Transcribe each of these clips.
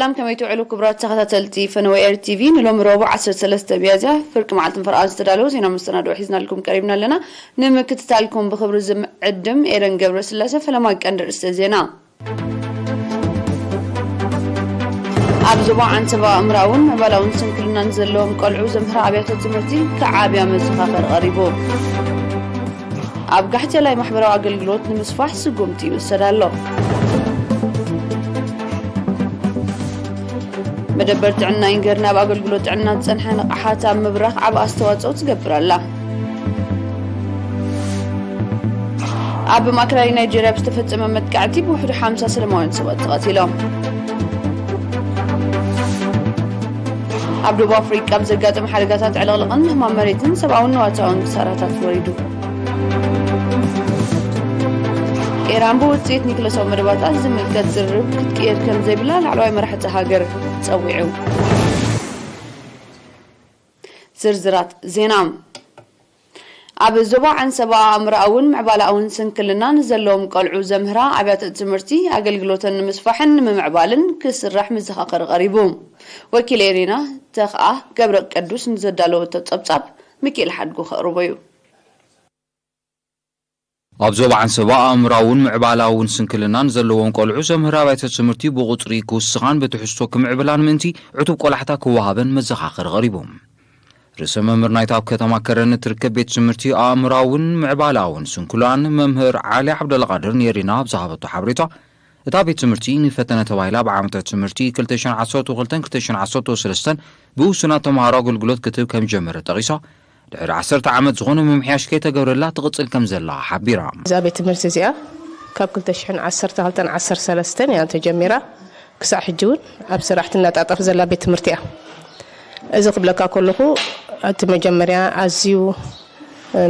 ሰላም፣ ከመይ ትውዕሉ ክቡራት ተኸታተልቲ ፈነወ ኤር ቲቪ? ንሎሚ ረቡዕ ዓሰርተ ሰለስተ ሚያዝያ ፍርቂ መዓልቲ ፈረቓ ዝተዳለወ ዜና መሰናድኦ ሒዝናልኩም ቀሪብና ኣለና። ንምክትታልኩም ብኽብሪ ዝምዕድም ኤደን ገብረስላሴ። ፈለማ ቀንዲ ርእስተ ዜና። ኣብ ዞባ ዓንሰባ ኣእምራውን ምዕባላውን ስንክልናን ዘለዎም ቆልዑ ዘምህራ ኣብያተ ትምህርቲ ክዓብያ መዘኻኸሪ ቀሪቡ። ኣብ ጋሕቴላይ ማሕበራዊ ኣገልግሎት ንምስፋሕ ስጉምቲ ይውሰድ ኣሎ። መደበር ጥዕና ኢንገርኒ ኣብ ኣገልግሎት ጥዕና ዝጸንሐ ንቕሓት ኣብ ምብራኽ ዓቢ ኣስተዋጽኦ ትገብር ኣላ። ኣብ ማእከላይ ናይጄርያ ብዝተፈጸመ መጥቃዕቲ ብውሕዱ ሓምሳ ሰላማውያን ሰባት ተቐቲሎም። ኣብ ደቡብ ኣፍሪቃ ብዘጋጠመ ሓደጋታት ዕልቕልቕን ምህማም መሬትን ሰብኣውን ንዋታውን ክሳራታት ወሪዱ። ኢራን ብውጽኢት ኒክለሳዊ መደባታ ዝምልከት ዝርርብ ክትቅየድ ከም ዘይብላ ላዕለዋይ መራሒ እታ ሃገር ጸዊዑ። ዝርዝራት ዜና። ኣብ ዞባ ዓንሰባ ኣእምሮኣውን ምዕባለኣውን ስንክልና ንዘለዎም ቆልዑ ዘምህራ ኣብያተ ትምህርቲ ኣገልግሎተን ንምስፋሕን ንምምዕባልን ክስራሕ መዘኻኸሪ ቀሪቡ። ወኪል ኤሪና ተኽኣ ገብረ ቅዱስ ንዘዳለወቶ ጸብጻብ ሚኪኤል ሓድጉ ከቕርቦ እዩ። ኣብ ዞባ ዓንሰባ ኣእምራውን ምዕባላውን ስንክልናን ዘለዎም ቆልዑ ዘምህር ኣብያተ ትምህርቲ ብቑጽሪ ክውስኻን ብትሕዝቶ ክምዕብላን ምእንቲ ዕቱብ ቆላሕታ ክወሃበን መዘኻኸሪ ቀሪቡ። ርእሰ መምህር ናይታ ኣብ ከተማ ከረን እትርከብ ቤት ትምህርቲ ኣእምራውን ምዕባላውን ስንኩላን መምህር ዓሊ ዓብደልቃድር ኔሪና ኣብ ዝሃበቶ ሓበሬታ፣ እታ ቤት ትምህርቲ ንፈተነ ተባሂላ ብዓመተ ትምህርቲ ክልተ ሽሕን ዓሰርተ ክልተን ክልተ ሽሕን ዓሰርተ ሰለስተን ብውሱናት ተምሃሮ ኣገልግሎት ክትህብ ከም ጀመረ ጠቒሳ፣ ድሕሪ ዓሰርተ ዓመት ዝኾነ ምምሕያሽ ከይተገብረላ ትቕጽል ከም ዘላ ሓቢራ። እዛ ቤት ትምህርቲ እዚኣ ካብ ክልተ ሽሕን ዓሰርተ ክልተን ዓሰርተ ሰለስተን እያ ተጀሚራ። ክሳዕ ሕጂ እውን ኣብ ስራሕ ትነጣጠፍ ዘላ ቤት ትምህርቲ እያ። እዚ ክብለካ ከለኹ፣ እቲ መጀመርያ ኣዝዩ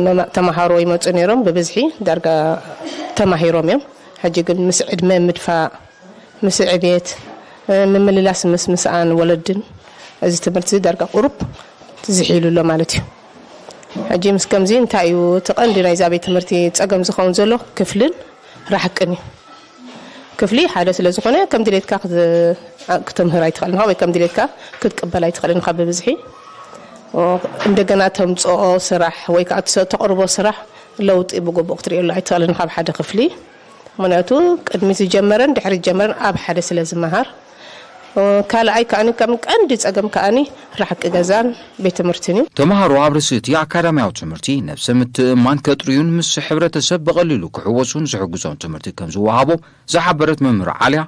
መማ-፣ ተምሃሮ ይመጹ ነይሮም፣ ብብዝሒ ዳርጋ ተማሂሮም እዮም። ሕጂ ግን ምስ ዕድመ ምድፋእ፣ ምስ ዕብየት፣ ምምልላስ ምስ ምስኣን ወለድን፣ እዚ ትምህርቲ እዚ ዳርጋ ቁሩብ ዝሒሉ ኣሎ ማለት እዩ። ሕጂ ምስ ከምዚ እንታይ እዩ እቲ ቀንዲ ናይዛ ቤት ትምህርቲ ጸገም ዝኸውን ዘሎ? ክፍልን ራሕቅን እዩ። ክፍሊ ሓደ ስለ ዝኾነ ከም ድሌትካ ክት-፣ ክትምህር ኣይትኽእልን ኢኻ ወይ ከም ድሌትካ ክትቅበል ኣይትኽእልን ኢኻ ብብዝሒ። ኦ፣ እንደገና ተምጽኦ ስራሕ ወይ ከዓ ትሰ-፣ ተቕርቦ ስራሕ ለውጢ ብግቡእ ክትርእየሉ ኣይትኽእልን ኢኻ ኣብ ሓደ ክፍሊ። ምኽንያቱ ቅድሚ ዝጀመረን ድሕሪ ዝጀመረን ኣብ ሓደ ስለ ዝመሃር። ኦ፣ ካልኣይ ከኣኒ ከም ቀንዲ ጸገም ከኣኒ ራሕቂ ገዛን ቤት ትምህርትን እዩ። ተምሃሮ ኣብ ርእሲ እቲ ኣካዳሚያዊ ትምህርቲ ነብሰ ምትእምማን ከጥርዩን ምስ ሕብረተሰብ ብቐሊሉ ክሕወሱን ዝሕግዞም ትምህርቲ ከም ዝወሃቦ ዝሓበረት መምህር ዓልያ፣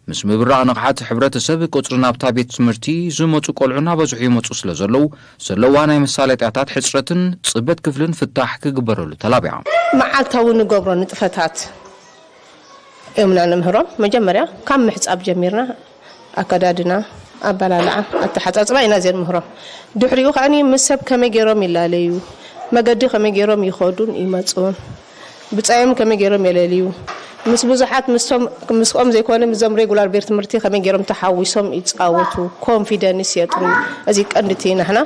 ምስ ምብራቕ ንቕሓት ሕብረተሰብ ቁጽሪ ናብታ ቤት ትምህርቲ ዝመጹ ቆልዑ እናበዝሑ ይመጹ ስለ ዘለዉ፣ ዘለዋ ናይ መሳለጥያታት ሕጽረትን ጽበት ክፍልን ፍታሕ ክግበረሉ ተላቢዓ። መዓልታዊ ንገብሮ ንጥፈታት እዮም ኢና ንምህሮም። መጀመርያ ካብ ምሕጻብ ጀሚርና ኣከዳድና፣ ኣበላልዓ፣ ኣተሓጻጽባ ኢና ዘንምህሮም። ድሕሪኡ ከኣኒ ምስ ሰብ ከመይ ገይሮም ይላለዩ፣ መገዲ ከመይ ገይሮም ይኸዱን ይመጹን፣ ብጻዮም ከመይ ገይሮም የለልዩ፣ ምስ ብዙሓት ምስቶም፣ ምስኦም ዘይኮነ ምስዞም ሬጉላር ቤት ትምህርቲ ከመይ ገይሮም ተሓዊሶም ይጻወቱ፣ ኮንፊደንስ የጥርዩ። እዚ ቀንዲ እቲ ናሕና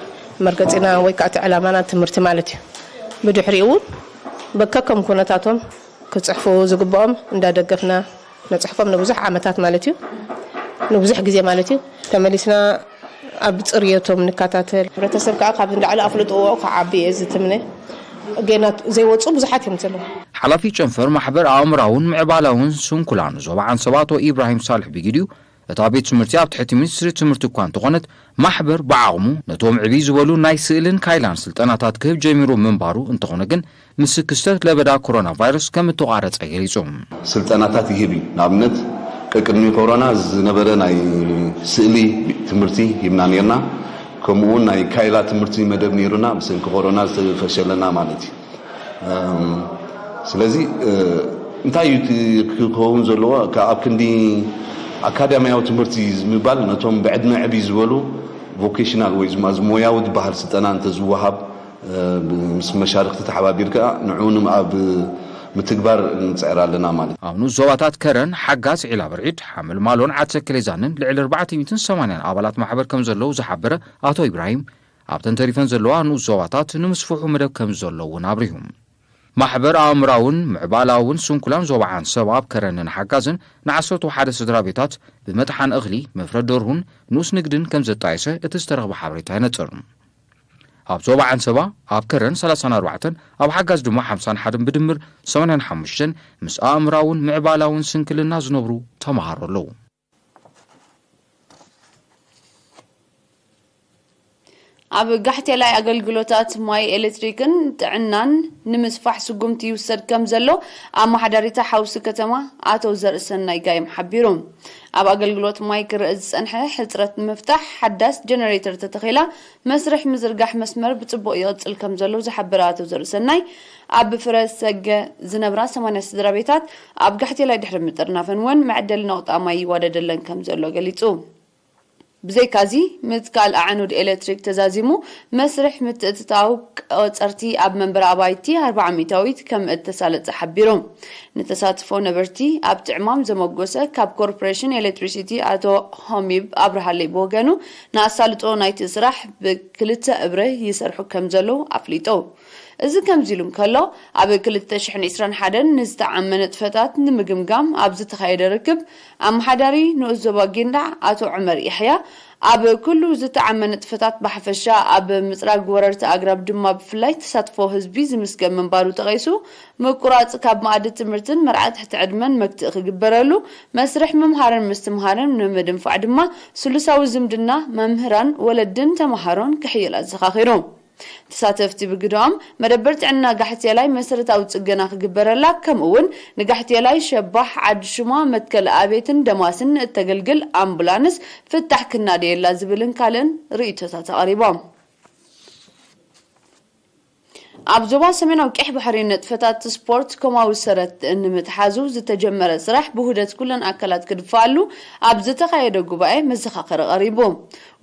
መርገጺና ወይ ከኣ እቲ ዕላማና ትምህርቲ ማለት እዩ። ብድሕሪኡ እውን በከከም ኩነታቶም ክጽሕፉ ዝግብኦም እንዳደገፍና ንጽሕፎም ንብዙሕ ዓመታት ማለት እዩ፣ ንብዙሕ ግዜ ማለት እዩ። ተመሊስና ኣብ ጽርየቶም ንከታተል። ሕብረተሰብ ከኣ ካብዚ ንላዕሊ ኣፍልጥዎ ክዓቢ እየ ዝትምነ። ጌና ዘይወጹ ብዙሓት እዮም ዘለዉ። ሓላፊ ጨንፈር ማሕበር ኣእምራውን ምዕባላውን ስንኩላን ዞባ ዓንሰባ ኣቶ ኢብራሂም ሳልሕ ብጊዲኡ፣ እታ ቤት ትምህርቲ ኣብ ትሕቲ ሚኒስትሪ ትምህርቲ እኳ እንተኾነት፣ ማሕበር ብዓቕሙ ነቶም ዕብይ ዝበሉ ናይ ስእልን ካይላን ስልጠናታት ክህብ ጀሚሩ ምንባሩ እንተኾነ ግን፣ ምስ ክስተት ለበዳ ኮሮና ቫይረስ ከም እተቋረጸ ገሊጹ። ስልጠናታት ይህብ እዩ። ንኣብነት፣ ቀቅድሚ ኮሮና ዝነበረ ናይ ስእሊ ትምህርቲ ሂብና ነርና። ከምኡ እውን ናይ ካይላ ትምህርቲ መደብ ነይሩና፣ ብሰንኪ ኮሮና ዝተፈሸለና ማለት እዩ። እም፣ ስለዚ፣ እ፣ እንታይ እዩ እቲ ክኸውን ዘለዎ? ከ-፣ ኣብ ክንዲ ኣካዳሚያዊ ትምህርቲ ምባል፣ ነቶም ብዕድመ ዕብይ ዝበሉ ቮኬሽናል ወይ ዝማ-፣ ሞያዊ ዝበሃል ስልጠና እንተዝወሃብ፣ እ፣ ብ-፣ ምስ መሻርክቲ ተሓባቢርካ ንዕኡ ንም-፣ ኣብ ምትግባር ንጽዕር ኣለና ማለት እዩ። ኣብ ንኡስ ዞባታት ከረን፣ ሓጋዝ፣ ዒላ ብርዒድ፣ ሓመልማሎን ዓዲ ተከሌዛንን ልዕሊ ኣርባዕተ ሚእትን ሰማንያን ኣባላት ማሕበር ከም ዘለዉ ዝሓበረ ኣቶ ኢብራሂም፣ ኣብተን ተሪፈን ዘለዋ ንኡስ ዞባታት ንምስፍሑ መደብ ከም ዘሎ እውን ኣብሪሁ። ማሕበር ኣእምራውን ምዕባላውን ስንኩላን ዞባ ዓንሰባ ኣብ ከረንን ሓጋዝን ንዓሰርተ ሓደ ስድራ ቤታት ብመጥሓን እኽሊ፣ መፍረድ ደርሁን ንኡስ ንግድን ከም ዘጣየሰ እቲ ዝተረኽበ ሓበሬታ የነጽር። ኣብ ዞባ ዓንሰባ ኣብ ከረን ሰላሳን ኣርባዕተን፣ ኣብ ሓጋዝ ድማ ሓምሳን ሓደን፣ ብድምር ሰማንያን ሓሙሽተን ምስ ኣእምራውን ምዕባላውን ስንክልና ዝነብሩ ተምሃሮ ኣለዉ። ኣብ ጋሕቴላይ ኣገልግሎታት ማይ፣ ኤሌክትሪክን ጥዕናን ንምስፋሕ ስጉምቲ ይውሰድ ከም ዘሎ ኣመሓዳሪታ ሓውሲ ከተማ ኣቶ ዘርእሰናይ ጋይም ሓቢሩ። ኣብ ኣገልግሎት ማይ ክረአ ዝጸንሐ ሕጽረት ንምፍታሕ ሓዳስ ጀነሬተር ተተኺላ መስርሕ ምዝርጋሕ መስመር ብጽቡቕ ይቕጽል ከም ዘሎ ዝሓበረ ኣቶ ዘርእሰናይ፣ ኣብ ፍረ ሰገ ዝነብራ ሰማንያ ስድራ ቤታት ኣብ ጋሕቴላይ ድሕሪ ምጥርናፈን እውን መዐደሊ ነቑጣ ማይ ይዋደደለን ከም ዘሎ ገሊጹ። ብዘይካዚ፣ ምትካል ኣዕኑድ ኤሌክትሪክ ተዛዚሙ መስርሕ ምትእትታው ቆጸርቲ ኣብ መንበሪ ኣባይቲ ኣርብዓ ሚእታዊት ከም እተሳለጠ ሓቢሩ። ንተሳትፎ ነበርቲ ኣብ ጥዕማም ዘመጎሰ ካብ ኮርፖሬሽን ኤሌክትሪሲቲ ኣቶ ሆሚብ ኣብርሃለይ ብወገኑ፣ ንኣሳልጦ ናይቲ ስራሕ ብክልተ እብረ ይሰርሑ ከም ዘለዉ ኣፍሊጡ። እዚ ከምዚ ኢሉ እንከሎ፣ ኣብ ክልተ ሽሕን ዕስራን ሓደን ንዝተዓመ ንጥፈታት ንምግምጋም ኣብ ዝተኻየደ ርክብ፣ ኣመሓዳሪ ንኡስ ዞባ ጊንዳዕ ኣቶ ዑመር ያሕያ፣ ኣብ ኩሉ ዝተዓመ ንጥፈታት ብሓፈሻ፣ ኣብ ምጽራግ ወረርቲ ኣግራብ ድማ ብፍላይ ተሳትፎ ህዝቢ ዝምስገን ምንባሩ ጠቒሱ፣ ምቁራጽ ካብ መኣዲ ትምህርትን መርዓ ትሕቲ ዕድመን መክትኢ ክግበረሉ፣ መስርሕ ምምሃርን ምስትምሃርን ንምድንፋዕ ድማ ስሉሳዊ ዝምድና መምህራን፣ ወለድን ተመሃሮን ክሕይል ኣዘኻኺሩ። ተሳተፍቲ ብግደኦም፣ መደበር ጥዕና ጋሕቴላይ መሰረታዊ ጽገና ክግበረላ፣ ከምኡ እውን ንጋሕቴላይ ሸባሕ ዓዲ ሹማ መትከል ኣቤትን ደማስን እተገልግል ኣምቡላንስ ፍታሕ ክናደየላ ዝብልን ካልእን ርእይቶታት ኣቕሪቦም። ኣብ ዞባ ሰሜናዊ ቀይሕ ባሕሪ ንጥፈታት ስፖርት ኮማዊ ሰረት ንምትሓዙ ዝተጀመረ ስራሕ ብውህደት ኩለን ኣካላት ክድፋኣሉ ኣብ ዝተኻየደ ጉባኤ መዘኻኸሪ ቀሪቡ።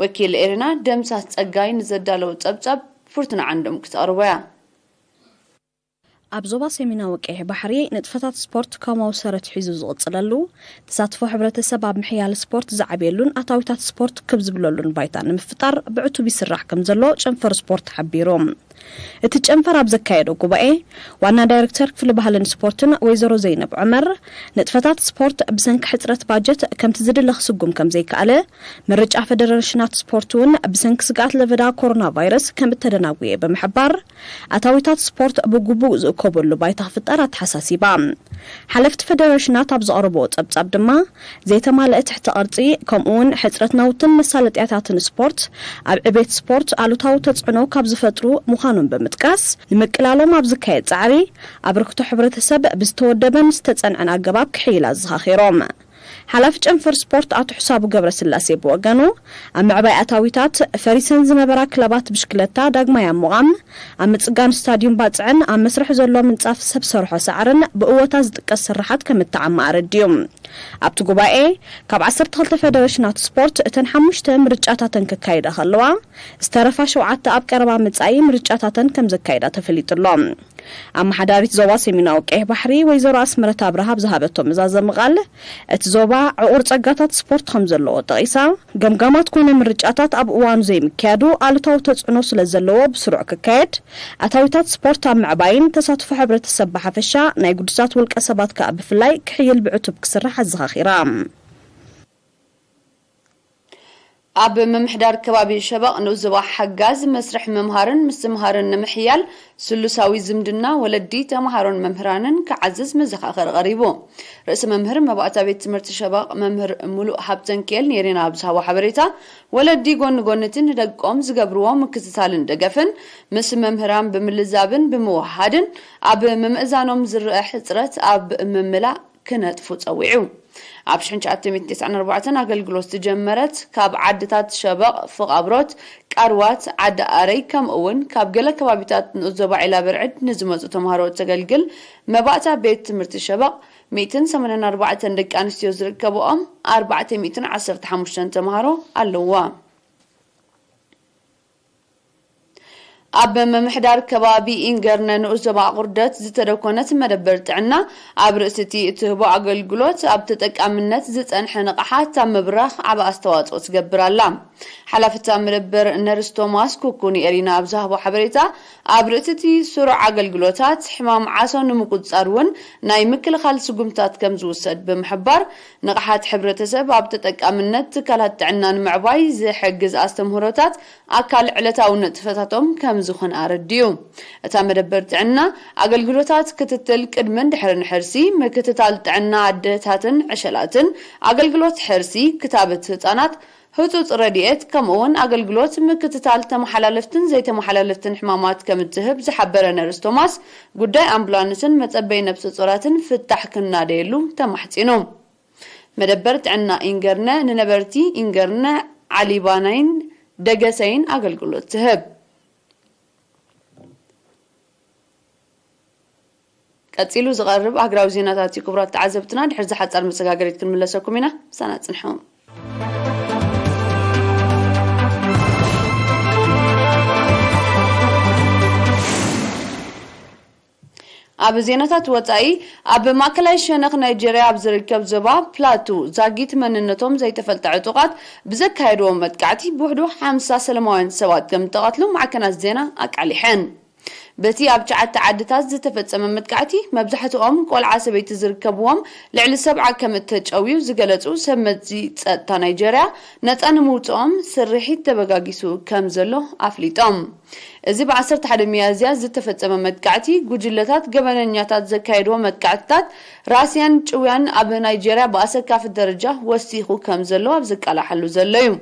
ወኪል ኤሪና ደምሳስ ጸጋይ ንዘዳለዉ ጸብጻብ ፍርቱና ዓንዶም ክተቕርቦ እያ። ኣብ ዞባ ሰሜናዊ ቀይሕ ባሕሪ ንጥፈታት ስፖርት ኮማዊ ሰረት ሒዙ ዝቕጽለሉ፣ ተሳትፎ ሕብረተሰብ ኣብ ምሕያል ስፖርት ዝዓብየሉን ኣታዊታት ስፖርት ክብ ዝብለሉን ባይታ ንምፍጣር ብዕቱብ ይስራሕ ከም ዘሎ ጨንፈር ስፖርት ሓቢሩ። እቲ ጨንፈር ኣብ ዘካየዶ ጉባኤ፣ ዋና ዳይሬክተር ክፍሊ ባህልን ስፖርትን ወይዘሮ ዘይነብ ዑመር፣ ንጥፈታት ስፖርት ብሰንኪ ሕጽረት ባጀት ከምቲ ዝድለ ክስጉም ከም ዘይከኣለ፣ ምርጫ ፈደረሽናት ስፖርት እውን ብሰንኪ ስግኣት ለበዳ ኮሮና ቫይረስ ከም እተደናጉየ ብምሕባር፣ ኣታዊታት ስፖርት ብግቡእ ዝእከበሉ ባይታ ክፍጠር ኣተሓሳሲባ። ሓለፍቲ ፈደረሽናት ኣብ ዘቕረብዎ ጸብጻብ ድማ፣ ዘይተማልአ ትሕተ ቅርጺ፣ ከምኡውን ሕጽረት ናውትን መሳለጥያታትን ስፖርት ኣብ ዕቤት ስፖርት ኣሉታዊ ተጽዕኖ ካብ ዝፈጥሩ ምዃኖም ብምጥቃስ፣ ንምቅላሎም ኣብ ዝካየድ ጻዕሪ ኣበርክቶ ሕብረተሰብ ብዝተወደበን ዝተጸንዐን ኣገባብ ክሕይል ኣዘኻኺሮም። ሓላፊ ጨንፈር ስፖርት ኣቶ ሕሳቡ ገብረስላሴ ብወገኑ፣ ኣብ ምዕባይ ኣታዊታት ፈሪሰን ዝነበራ ክለባት ብሽክለታ ዳግማይ ኣብ ምቓም፣ ኣብ ምጽጋን ስታድዩም ባጽዕን ኣብ መስርሕ ዘሎ ምንጻፍ ሰብ ሰርሖ ሳዕርን ብእወታ ዝጥቀስ ስርሓት ከም እተዓመ ኣረዲኡ። ኣብቲ ጉባኤ፣ ካብ ዓሰርተ ክልተ ፈደረሽናት ስፖርት እተን ሓሙሽተ ምርጫታተን ክካይዳ ከለዋ፣ ዝተረፋ ሸውዓተ ኣብ ቀረባ መጻኢ ምርጫታተን ከም ዘካይዳ ተፈሊጡ ኣሎ። ኣመሓዳሪት ዞባ ሰሜናዊ ቀይሕ ባሕሪ ወይዘሮ ኣስመረት ኣብርሃ ኣብ ዝሃበቶ መዛዘሚ ቃል፣ እቲ ዞባ ዕቑር ጸጋታት ስፖርት ከም ዘለዎ ጠቒሳ፣ ገምጋማት ኮነ ምርጫታት ኣብ እዋኑ ዘይምክያዱ ኣሉታዊ ተጽዕኖ ስለ ዘለዎ ብስሩዕ ክካየድ፣ ኣታዊታት ስፖርት ኣብ ምዕባይን ተሳትፎ ሕብረተሰብ ብሓፈሻ ናይ ግዱሳት ውልቀ ሰባት ከኣ ብፍላይ ክሕይል ብዕቱብ ክስራሕ ኣዘኻኺራ። ኣብ ምምሕዳር ከባቢ ሸበቕ ንኡስ ዞባ ሓጋዝ መስርሕ ምምሃርን ምስትምሃርን ንምሕያል ስሉሳዊ ዝምድና ወለዲ፣ ተምሃሮን መምህራንን ክዓዝዝ መዘኻኸሪ ቀሪቡ። ርእሰ መምህር መባእታ ቤት ትምህርቲ ሸበቕ መምህር ሙሉእ ሃብተንኪኤል ኔሬና ኣብ ዝሃቦ ሓበሬታ፣ ወለዲ ጎኒ ጎኒ እቲ ንደቆም ዝገብርዎ ምክትታልን ደገፍን ምስ መምህራን ብምልዛብን ብምውሃድን ኣብ ምምእዛኖም ዝረአ ሕጽረት ኣብ ምምላእ ክነጥፉ ጸዊዑ። ኣብ ሽሕን ትሽዓተ ሚእትን ተስዓን ኣርባዕተን ኣገልግሎት ዝጀመረት ካብ ዓድታት ሸበቕ፣ ፍቓብሮት፣ ቃርዋት፣ ዓዲ ኣረይ ከምኡ እውን ካብ ገለ ከባቢታት ንኡስ ዞባ ዒላ ብርዕድ ንዝመጹ ተምሃሮ እተገልግል መባእታ ቤት ትምህርቲ ሸበቕ ሚእትን ሰማንያን ኣርባዕተን ደቂ ኣንስትዮ ዝርከብኦም ኣርባዕተ ሚእትን ዓሰርተ ሓሙሽተን ተምሃሮ ኣለውዋ። ኣብ ምምሕዳር ከባቢ ኢንገርነ ንኡስ ዞባ ኣቑርደት ዝተደኮነት መደበር ጥዕና ኣብ ርእሲ እቲ እትህቦ ኣገልግሎት ኣብ ተጠቃምነት ዝጸንሐ ንቕሓት ኣብ ምብራኽ ዓቢ ኣስተዋጽኦ ትገብር ኣላ። ሓላፍታ መደበር ነርስ ቶማስ ኩኩ ንኤሪና ኣብ ዝሃቦ ሓበሬታ፣ ኣብ ርእሲ እቲ ስሩዕ ኣገልግሎታት፣ ሕማም ዓሶ ንምቁጽጻር እውን ናይ ምክልኻል ስጉምታት ከም ዝውሰድ ብምሕባር፣ ንቕሓት ሕብረተሰብ ኣብ ተጠቃምነት ትካላት ጥዕና ንምዕባይ ዝሕግዝ ኣስተምህሮታት ኣካል ዕለታዊ ንጥፈታቶም ከም ዝኾነ ኣረዲኡ። እታ መደበር ጥዕና፣ ኣገልግሎታት ክትትል ቅድምን ድሕርን ሕርሲ፣ ምክትታል ጥዕና ኣደታትን ዕሸላትን፣ ኣገልግሎት ሕርሲ፣ ክታበት ህጻናት፣ ህጹጽ ረድኤት፣ ከምኡ'ውን ኣገልግሎት ምክትታል ተመሓላለፍትን ዘይተመሓላለፍትን ሕማማት ከም እትህብ ዝሓበረ ነርስ ቶማስ፣ ጉዳይ ኣምቡላንስን መጸበይ ነብሰ ጾራትን ፍታሕ ክናደየሉ ተማሕጺኑ። መደበር ጥዕና ኢንገርነ ንነበርቲ ኢንገርነ፣ ዓሊባናይን ደገሰይን ኣገልግሎት ትህብ። ቀጺሉ ዝቐርብ ሃገራዊ ዜናታት እዩ። ክቡራት ተዓዘብትና፣ ድሕሪ እዚ ሓጻር መሰጋገሪት ክንምለሰኩም ኢና። ምሳና ጽንሑ። ኣብ ዜናታት ወጻኢ፣ ኣብ ማእከላይ ሸነኽ ናይጀርያ ኣብ ዝርከብ ዞባ ፕላቱ፣ ዛጊት መንነቶም ዘይተፈልጠ ዕጡቓት ብዘካየድዎ መጥቃዕቲ ብውሕዱ ሓምሳ ሰላማውያን ሰባት ከም እተቐትሉ ማዕከናት ዜና ኣቃሊሐን። በቲ ኣብ ትሽዓተ ዓድታት ዝተፈጸመ መጥቃዕቲ፣ መብዛሕትኦም ቆልዓ ሰበይቲ ዝርከብዎም፣ ልዕሊ ሰብዓ ከም እተጨውዩ ዝገለጹ ሰብ መዚ ጸጥታ ናይጀርያ፣ ነጻ ንምውጽኦም ስርሒት ተበጋጊሱ ከም ዘሎ ኣፍሊጦም። እዚ ብ ዓሰርተ ሓደ ሚያዝያ ዝተፈጸመ መጥቃዕቲ፣ ጉጅለታት ገበነኛታት ዘካየድዎ መጥቃዕትታት ራስያን ጭውያን ኣብ ናይጀርያ ብኣሰካፊ ደረጃ ወሲኹ ከም ዘሎ ኣብ ዝቃላሓሉ ዘሎ እዩ።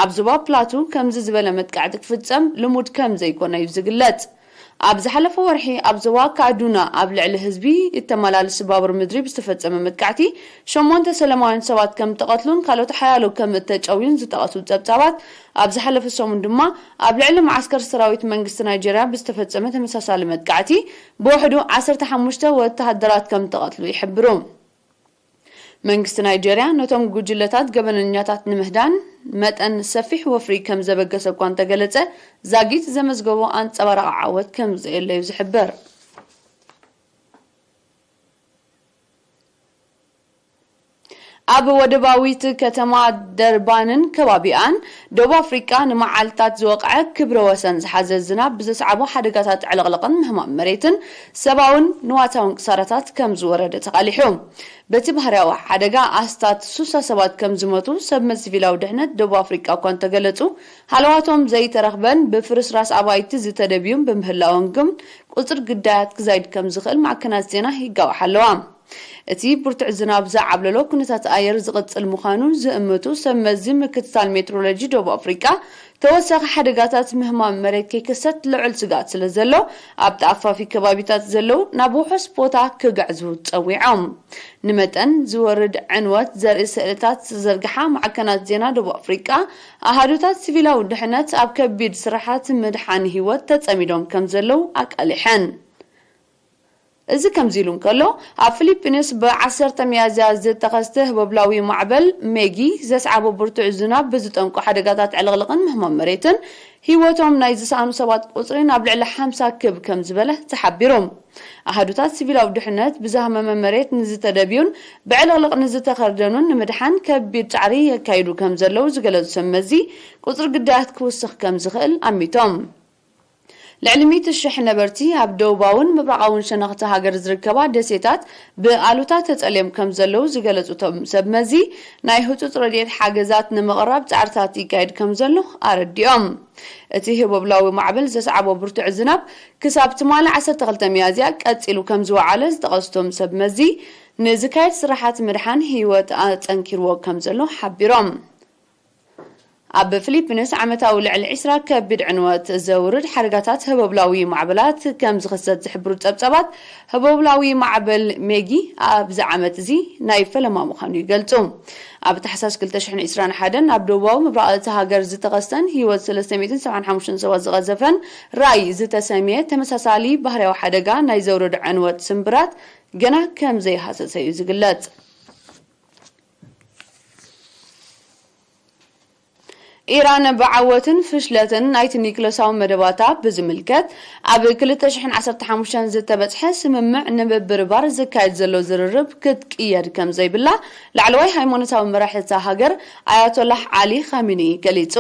ኣብ ዞባ ፕላቱ ከምዚ ዝበለ መጥቃዕቲ ክፍጸም ልሙድ ከም ዘይኮነ እዩ ዝግለጽ። ኣብ ዝሓለፈ ወርሒ ኣብ ዞባ ካዱና ኣብ ልዕሊ ህዝቢ እተመላልስ ባቡር ምድሪ ብዝተፈጸመ መጥቃዕቲ ሸሞንተ ሰላማውያን ሰባት ከም እተቐትሉን ካልኦት ሓያሎ ከም እተጨውዩን ዝጠቐሱ ጸብጻባት፣ ኣብ ዝሓለፈ ሰሙን ድማ ኣብ ልዕሊ መዓስከር ሰራዊት መንግስቲ ናይጀርያ ብዝተፈጸመ ተመሳሳሊ መጥቃዕቲ ብውሕዱ ዓሰርተ ሓሙሽተ ወተሃደራት ከም እተቐትሉ ይሕብሩ። መንግስቲ ናይጀርያ ነቶም ጉጅለታት ገበነኛታት ንምህዳን መጠን ሰፊሕ ወፍሪ ከም ዘበገሰ እኳ እንተገለጸ፣ ዛጊት ዘመዝገቦ ኣንጸባራቒ ዓወት ከም ዘየለ እዩ ዝሕበር። ኣብ ወደባዊት ከተማ ደርባንን ከባቢኣን ደቡብ ኣፍሪቃ ንመዓልታት ዝወቕዐ ክብረ ወሰን ዝሓዘ ዝናብ ብዘስዓቦ ሓደጋታት ዕልቕልቕን ምህማም መሬትን ሰብኣውን ንዋታውን ክሳራታት ከም ዝወረደ ተቓሊሑ። በቲ ባህርያዊ ሓደጋ ኣስታት ሱሳ ሰባት ከም ዝሞቱ ሰብ መዚ ሲቪላዊ ድሕነት ደቡብ ኣፍሪቃ እኳ እንተገለጹ፣ ሃለዋቶም ዘይተረኽበን ብፍርስራስ ኣባይቲ ዝተደብዩን ብምህላዎም ግን ቁጽሪ ግዳያት ክዛይድ ከም ዝኽእል ማዕከናት ዜና ይጋውሓ ኣለዋ። እቲ ብርቱዕ ዝናብ ዝዓብለሎ ኩነታት ኣየር ዝቕጽል ምዃኑ ዝእምቱ ሰብ መዚ ምክትታል ሜትሮሎጂ ደቡብ ኣፍሪቃ፣ ተወሳኺ ሓደጋታት ምህማም መሬት ከይክሰት ልዑል ስግኣት ስለ ዘሎ፣ ኣብ ተኣፋፊ ከባቢታት ዘለዉ ናብ ውሑስ ቦታ ክግዕዙ ጸዊዖም። ንመጠን ዝወርድ ዕንወት ዘርኢ ስእልታት ዝዘርግሓ ማዕከናት ዜና ደቡብ ኣፍሪቃ፣ ኣሃዱታት ሲቪላዊ ድሕነት ኣብ ከቢድ ስራሓት ምድሓን ህይወት ተጸሚዶም ከም ዘለዉ ኣቃሊሐን። እዚ ከምዚ ኢሉ እንከሎ፣ ኣብ ፊሊፒንስ ብ ዓሰርተ ሚያዝያ ዝተኸስተ ህቦብላዊ ማዕበል ሜጊ ዘስዓቦ ብርቱዕ ዝናብ ብዝጠንቆ ሓደጋታት ዕልቕልቕን ምህማም መሬትን፣ ህይወቶም ናይ ዝሰኣኑ ሰባት ቁጽሪ ናብ ልዕሊ ሓምሳ ክብ ከም ዝበለ ተሓቢሩ። ኣሃዱታት ሲቪላዊ ድሕነት ብዝሃመመ መሬት ንዝተደብዩን ብዕልቕልቕ ንዝተኸርደኑን ንምድሓን ከቢድ ጻዕሪ የካይዱ ከም ዘለዉ ዝገለጹ ሰብ መዚ፣ ቁጽሪ ግዳያት ክውስኽ ከም ዝኽእል ኣሚቶም። ልዕሊ ሚእቲ ሽሕ ነበርቲ ኣብ ደቡባውን ምብራቓውን ሸነኽቲ ሃገር ዝርከባ ደሴታት ብኣሉታ ተጸልዮም ከም ዘለዉ ዝገለጹ እቶም ሰብ መዚ፣ ናይ ህጹጽ ረድኤት ሓገዛት ንምቕራብ ጻዕርታት ይካየድ ከም ዘሎ ኣረዲኦም። እቲ ህቦብላዊ ማዕበል ዘስዓቦ ብርቱዕ ዝናብ ክሳብ ትማሊ ዓሰርተ ክልተ ሚያዝያ ቀጺሉ ከም ዝወዓለ ዝጠቐሱ እቶም ሰብ መዚ፣ ንዝካየድ ስራሓት ምድሓን ህይወት ኣጸንኪርዎ ከም ዘሎ ሓቢሮም። ኣብ ፊሊፒንስ ዓመታዊ ልዕሊ ዕስራ ከቢድ ዕንወት ዘውርድ ሓደጋታት ህቦብላዊ ማዕበላት ከም ዝኽሰት ዝሕብሩ ጸብጻባት፣ ህቦብላዊ ማዕበል ሜጊ ኣብዚ ዓመት እዚ ናይ ፈለማ ምዃኑ ይገልጹ። ኣብ ታሕሳስ ክልተ ሽሕን ዕስራን ሓደን ኣብ ደቡባዊ ምብራቕ እቲ ሃገር ዝተኸስተን ህይወት ሰለስተ ሚእትን ሰብዓን ሓሙሽተን ሰባት ዝቐዘፈን ራይ ዝተሰምየ ተመሳሳሊ ባህርያዊ ሓደጋ ናይ ዘውረዶ ዕንወት ስምብራት ገና ከም ዘይሃሰሰ እዩ ዝግለጽ። ኢራን ብዓወትን ፍሽለትን ናይቲ ኒክለሳዊ መደባታ ብዝምልከት ኣብ ክልተ ሽሕን ዓሰርተ ሓሙሽተን ዝተበጽሐ ስምምዕ ንምብርባር ዝካየድ ዘሎ ዝርርብ ክትቅየድ ከም ዘይብላ ላዕለዋይ ሃይማኖታዊ መራሒ እታ ሃገር ኣያቶላህ ዓሊ ኻሚኒ ገሊጹ።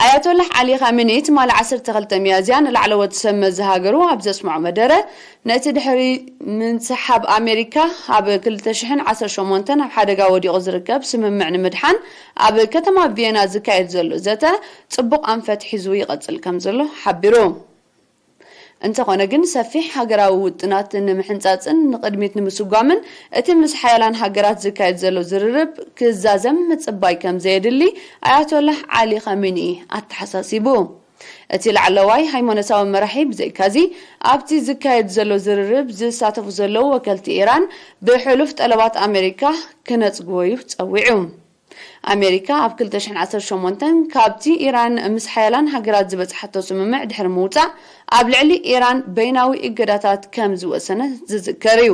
ኣያቶላህ ዓሊ ኻሚኒ ትማሊ ዓሰርተ ክልተ ሚያዝያ ንላዕለዎት ሰብ መዚ ሃገሩ ኣብ ዘስምዖ መደረ፣ ነቲ ድሕሪ ምንስሓብ ኣሜሪካ ኣብ ክልተ ሽሕን ዓሰርተ ሸሞንተን ኣብ ሓደጋ ወዲቑ ዝርከብ ስምምዕ ንምድሓን ኣብ ከተማ ቪየና ዝካየድ ዘሎ ዘተ ጽቡቕ ኣንፈት ሒዙ ይቐጽል ከም ዘሎ ሓቢሩ። እንተኾነ ግን ሰፊሕ ሃገራዊ ውጥናት ንምሕንጻጽን ንቕድሚት ንምስጓምን እቲ ምስ ሓያላን ሃገራት ዝካየድ ዘሎ ዝርርብ ክዛዘም ምጽባይ ከም ዘየድሊ ኣያቶላህ ዓሊ ኻሚኒ ኣተሓሳሲቡ። እቲ ላዕለዋይ ሃይማኖታዊ መራሒ ብዘይካዚ ኣብቲ ዝካየድ ዘሎ ዝርርብ ዝሳተፉ ዘለዉ ወከልቲ ኢራን ብሕሉፍ ጠለባት ኣሜሪካ ክነጽግዎ እዩ ጸዊዑ። ኣሜሪካ ኣብ ክልተ ሽሕን ዓሰርተ ሸሞንተን ካብቲ ኢራን ምስ ሓያላን ሃገራት ዝበጽሓቶ ስምምዕ ድሕሪ ምውጻእ ኣብ ልዕሊ ኢራን በይናዊ እገዳታት ከም ዝወሰነ ዝዝከር እዩ።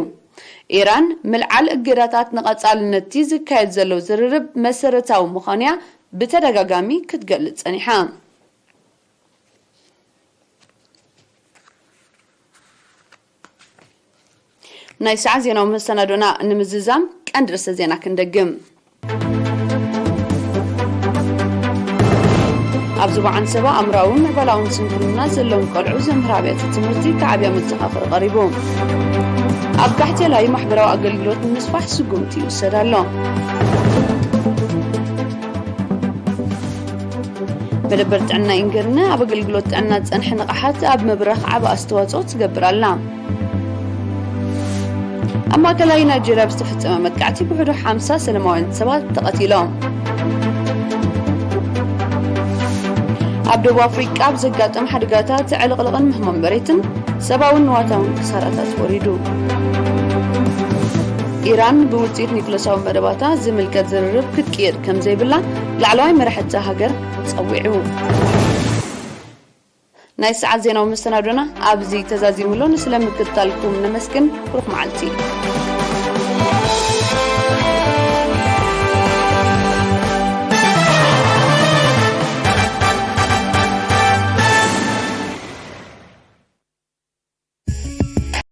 ኢራን ምልዓል እገዳታት ንቐጻልነት'ቲ ዝካየድ ዘሎ ዝርርብ መሰረታዊ ምዃኑ'ያ ብተደጋጋሚ ክትገልጽ ጸኒሓ። ናይ ሰዓት ዜናዊ መሰናዶና ንምዝዛም ቀንዲ ርእሰ ዜና ክንደግም። ኣብ ዞባ ዓንሰባ ኣእምራውን ምዕባላውን ስንኩልና ዘለዎም ቆልዑ ዘምህር ኣብያተ ትምህርቲ ክዓብያ መዘኻኸሪ ቀሪቡ። ኣብ ጋሕቴላይ ማሕበራዊ ኣገልግሎት ንምስፋሕ ስጉምቲ ይውሰድ ኣሎ። መደበር ጥዕና ኢንገርነ ኣብ ኣገልግሎት ጥዕና ዝጸንሐ ንቕሓት ኣብ ምብራኽ ዓቢ ኣስተዋጽኦ ትገብር ኣላ። ኣብ ማእከላይ ናይጀርያ ብዝተፈጸመ መጥቃዕቲ ብውሕዱ ሓምሳ ሰላማውያን ሰባት ተቐቲሎም። ኣብ ደቡብ ኣፍሪቃ ኣብ ዘጋጠመ ሓደጋታት ዕልቕልቕን ምህማም መሬትን ሰብኣውን ንዋታውን ክሳራታት ወሪዱ። ኢራን ብውጽኢት ኒክለሳዊ መደባታ ዝምልከት ዝርርብ ክትቅየድ ከም ዘይብላ ላዕለዋይ መራሒ እታ ሃገር ጸዊዑ። ናይ ሰዓት ዜናዊ መሰናዶና ኣብዚ ተዛዚሙ ኣሎ። ንስለ ምክትታልኩም ነመስግን። ብሩኽ መዓልቲ።